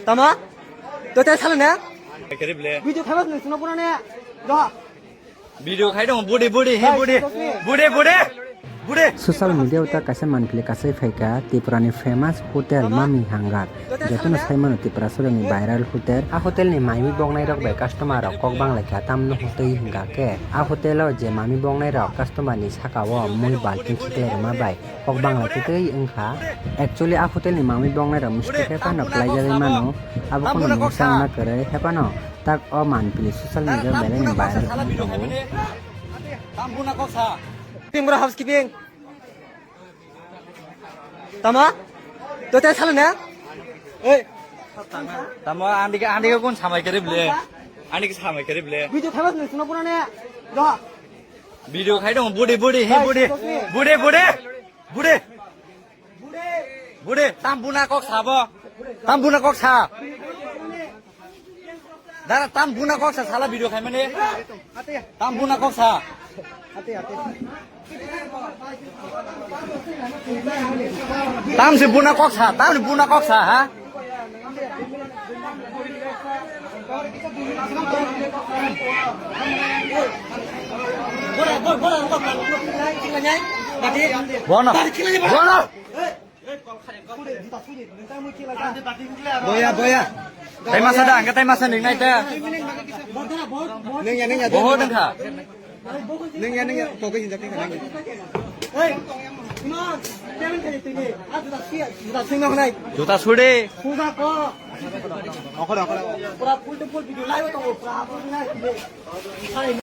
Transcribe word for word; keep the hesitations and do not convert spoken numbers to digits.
Tama? To te sale ne? Kerip le. Video khamas ni sino pura ne. Do. Video khai dong, budi, budi, he, budi. Budi, budi. Budi. Social media o ta kaisa manpili kasai phaikha Tripura ni famous hotel Mami Hangar. Jotono sai mano Tripura soroni viral hotel. A hotel ni maimi boknai rok bai customer rok kok banglaikha tamno hotei hingkha khe. A hotel o je mami boknai rok customer ni saka o mui balting khiklai rwma bai kok bangla tei tei wngkha. Actually, a hotel ni mami boknai rok mistake hai phano klaijagwi mano. Abo kheno mungsa wngna kwrwi hai phano tak o manpili social media belai ni viral wngwi tongo. Tam buna kok sa. Ping bro housekeeping. Tama? To te sale ne? Ei. Tamo, andike, andike kun samai kerip le. Andike samai kerip le. Video khamas ni sino pura ne. Do. Video khai dong, budi, budi, he, budi. Budi, budi. Budi. Budi, tam buna kok sa bo. Tam buna kok sa. Dara, tam buna kok sa, sala video khai mane. Tam buna kok sa. Tam se buna kok sa, tam se buna kok sa, ha? Bono, bono. Boya, boya. Taimasa da, angka taimasa ning nai ta. Nengya, nengya. Boho dengkha. Nengya, nengya. Kok hinjak nengya. Juta suri. Okhor, okhor.